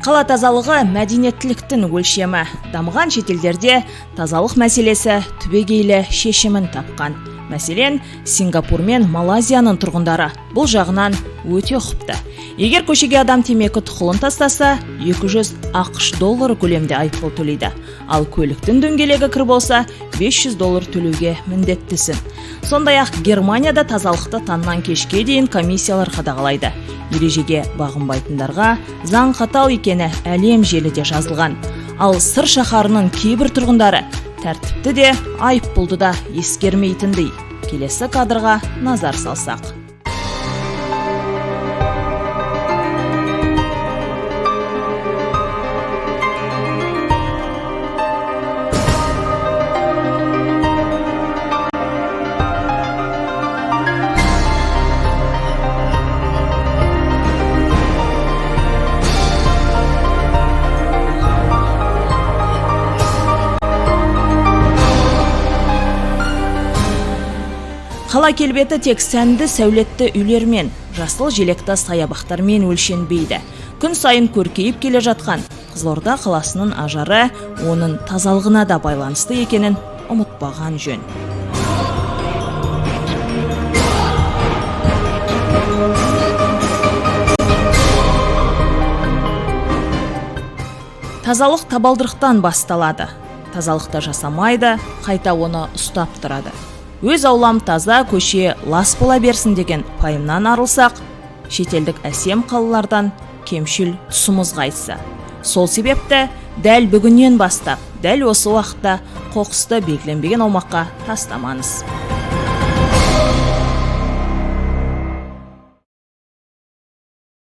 Қала тазалығы мәдениеттіліктің өлшемі. Дамыған шетелдерде тазалық мәселесі түбегейлі шешімін тапқан. Мәселен, Сингапур мен Малайзияның тұрғындары бұл жағынан өте ұқыпты. Егер көшеге адам темекі тұқылын тастаса, 200 АҚШ доллары көлемде айыппұл төлейді. Ал көліктің дөңгелегі кір болса, 500 доллар төлеуге міндеттісің. Сондай-ақ Германияда тазалықты таңнан кешке дейін комиссиялар қадағалайды. Ережеге бағынбайтындарға заң қатал екені әлем желіде жазылған. Ал Сыр шаһарының кейбір тұрғындары тәртіпті де, айыппұлды да ескермейтіндей. Келесі кадрға назар салсақ. Қала келбеті тек сәнді сәулетті үйлермен, жасыл желекті саябақтармен өлшенбейді. Күн сайын көркейіп келе жатқан Қызылорда қаласының ажары оның тазалығына да байланысты екенін ұмытпаған жөн. Тазалық табалдырықтан басталады. Тазалықты жасамайды, қайта оны ұстап тұрады. Өз аулам таза, көше лас бола берсін деген пайымнан арылсақ, шетелдік әсем қалалардан кемшіл тұсымыз қайсы. Сол себепті дәл бүгіннен бастап, дәл осы уақытта қоқысты белгіленбеген аумаққа тастамаңыз.